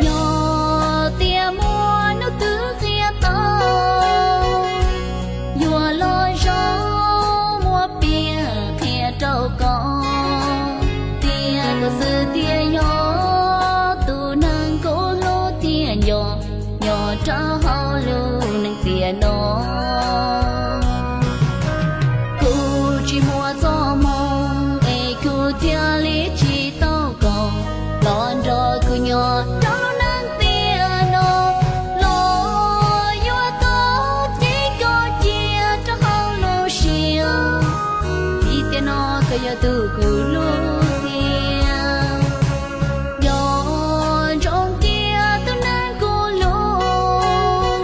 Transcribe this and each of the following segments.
Yog tias muaj hnub twg qhia tau, yuav los zoo muab piav qhia rau koj, tias koj xwb thiaj yog tus neeg kuv hlub thiab nco, nyob rau hauv lub neej tiam no. Kuv tsis muaj txoj hmoo es kuv thiaj li tsis tau koj los nrog kuv nyob rau lub neej tiam no. Los yuav tau ces koj cia rau hauv lub siab, vim tiam no koj yog tus kuv hlub thiab. Nco ntsoov cia tus neeg kuv hlub,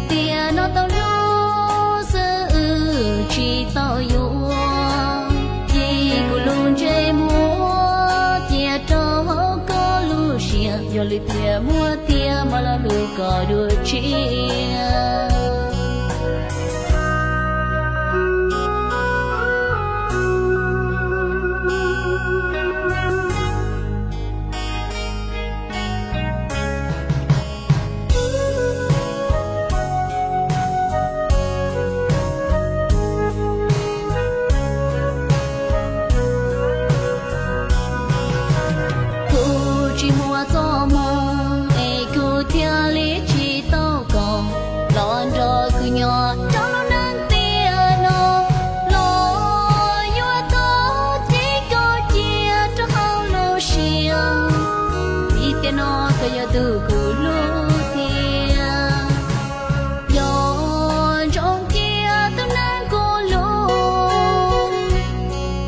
tiam no tau hlub xwb tsis tau yuav, ces kuv lub ntsej muag cia rau hauv koj lub siab. Yog lwm tiam muaj tiag mas lo lus kom dua tshiab. Kuv tsis muaj txoj hmoo es kuv thiaj li tsis tau koj los nrog kuv nyob rau lub neej tiam no. Los yuav tau ces koj cia rau hauv lub siab, vim tiam no koj yog tus kuv hlub thiab. Nco ntsoov cia tus neeg kuv hlub,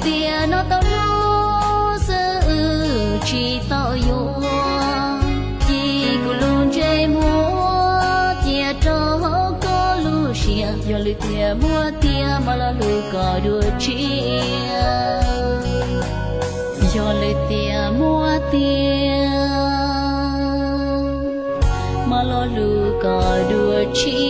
tiam no tau hlub xwb tsis tau yuav, ces kuv lub ntsej muag cia rau hauv koj lub siab. Yog lwm tiam muaj tiag mas lo lus kom dua tshiab. Yog lwm tiam muaj tiag mas lo lus kom dua tshiab.